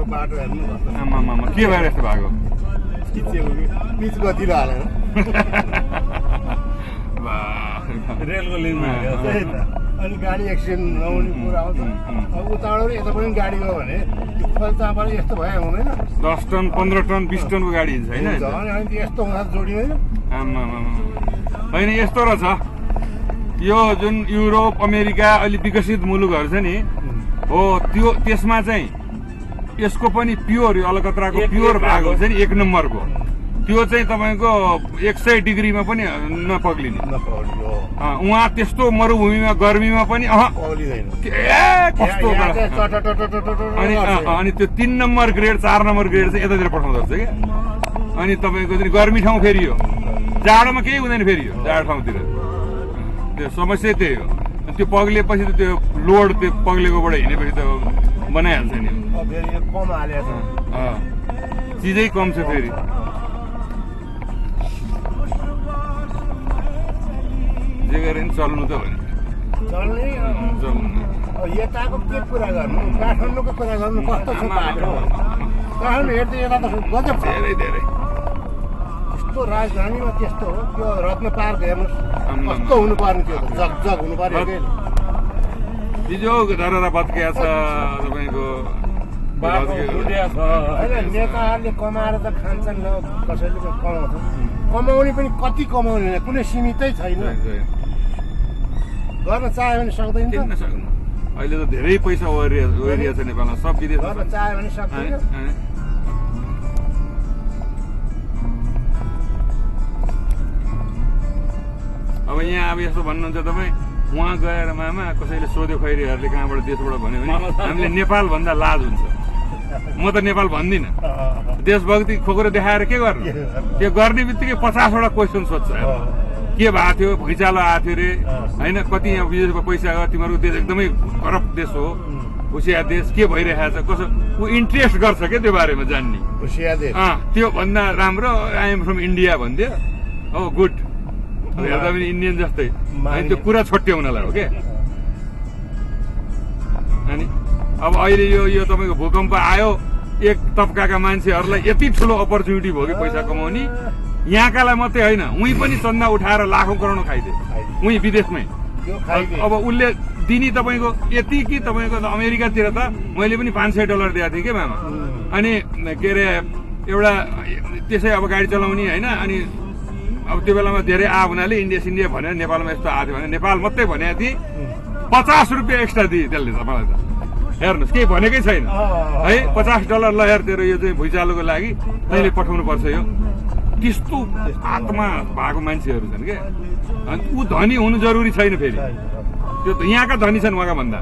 बाटो हेर्नु आमामामा के भएर यस्तो भएको पिच गतिलो हालेर रेलको लिङमा अनि गाडी एक्सिडेन्ट नहुने कुरा आउँछ अब उताबाट यता पनि गाडी गयो भने फलचाबाट यस्तो भयो हुँदैन 10 टन 15 टन 20 टनको गाडी हिँड्छ होइन अनि यस्तो हुँदा जोडिँदैन आमामामा होइन यस्तो रहेछ यो जुन युरोप अमेरिका अलि विकसित मुलुकहरू छ नि हो त्यो त्यसमा चाहिँ यसको पनि प्योर अलकत्राको प्योर भाग हुन्छ नि 1 नम्बरको त्यो चाहिँ तपाईँको 100 डिग्रीमा पनि नपग्लिने उहाँ त्यस्तो मरुभूमिमा गर्मीमा पनि कस्तो अनि त्यो 3 नम्बर ग्रेड 4 नम्बर ग्रेड चाहिँ यतातिर पठाउँदो रहेछ क्या अनि तपाईँको चाहिँ गर्मी ठाउँ फेरि हो जाडोमा केही हुँदैन फेरि हो जाडो ठाउँतिर त्यो समस्या त्यही हो त्यो पग्लिएपछि त त्यो लोड त्यो पग्लेकोबाट हिँडेपछि त बनाइहाल्छ नि चिजै कम छ फेरि जे गरे नि चल्नु त भने चल्ने यताको के कुरा गर्नु काठमाडौँको कुरा गर्नु कस्तो छ बाटो काठमाडौँ हेर्दै यता त गजब धेरै धेरै त्यस्तो राजधानीमा त्यस्तो हो त्यो रत्न पार्क हेर्नुहोस् कस्तो हुनुपर्ने त्यो जग हुनु पर्यो हिजो धरहरा बत्किया छ तपाईँको होइन नेताहरूले कमाएर त खान्छन् ल कसैले कमाउँछ कमाउने पनि कति कमाउने कुनै सीमितै छैन गर्न चाह्यो भने सक्दैन अहिले त धेरै पैसा ओरिया छ नेपालमा सब विदेश गर्न चाह्यो भने सक्दैन अब यहाँ अब यस्तो भन्नुहुन्छ तपाईँ उहाँ गएर मामा कसैले सोध्यो खैरीहरूले कहाँबाट देशबाट भन्यो भने हामीले नेपाल भन्दा लाज हुन्छ म त नेपाल भन्दिनँ देशभक्ति खोकेर देखाएर के गर्नु त्यो गर्ने बित्तिकै 50वटा क्वेसन सोध्छ के भएको थियो भुइँचालो आएको थियो रे होइन कति यहाँ विदेशमा पैसा गयो तिमीहरूको देश एकदमै करप्ट देश हो होसियार देश के भइरहेको छ कसो ऊ इन्ट्रेस्ट गर्छ क्या त्यो बारेमा जान्ने त्यो भन्दा राम्रो आई एम फ्रम इन्डिया भनिदियो हो गुड हेर्दा पनि इन्डियन जस्तै अनि त्यो कुरा छोट्याउनलाई हो क्या अनि अब अहिले यो तपाईँको भूकम्प आयो एक तबकाका मान्छेहरूलाई यति ठुलो अपर्च्युनिटी भयो कि पैसा कमाउने यहाँकालाई मात्रै होइन उही पनि चन्दा उठाएर लाखौँ करोडौँ खाइदिए उही विदेशमै अब उसले दिने तपाईँको यति कि तपाईँको अमेरिकातिर त मैले पनि $500 दिएको थिएँ कि मामा अनि के अरे एउटा त्यसै अब गाडी चलाउने होइन अनि अब त्यो बेलामा धेरै आयो हुनाले इन्डिया भनेर नेपालमा यस्तो आएको थियो भने नेपाल मात्रै भनेको थिएँ $50 एक्स्ट्रा दिए त्यसले तपाईँलाई त हेर्नुहोस् केही भनेकै छैन है $50 ल हेर तेरो यो चाहिँ भुइँचालोको लागि तैँले पठाउनु पर्छ यो त्यस्तो आत्मा भएको मान्छेहरू छन् क्या अनि ऊ धनी हुनु जरुरी छैन फेरि त्यो त यहाँका धनी छन् उहाँका भन्दा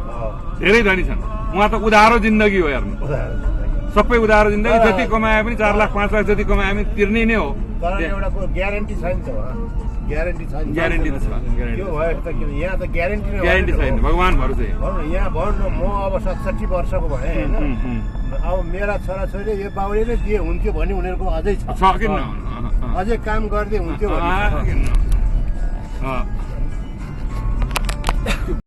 धेरै धनी छन् उहाँ त उधारो जिन्दगी हो हेर्नु सबै उधारो जिन्दगी जति कमाए पनि 4 लाख 5 लाख जति कमाए पनि तिर्ने नै हो ग्यारेन्टी छैन ग्यारेन्टी छैन ग्यारेन्टी त छ यहाँ त ग्यारेन्टी छैन भगवान भरोसा यहाँ भन्नु म अब 67 वर्षको भएँ होइन अब मेरा छोराछोरीले यो बाउले नै दिए हुन्थ्यो भने उनीहरूको अझै छ किन अझै काम गर्दै हुन्थ्यो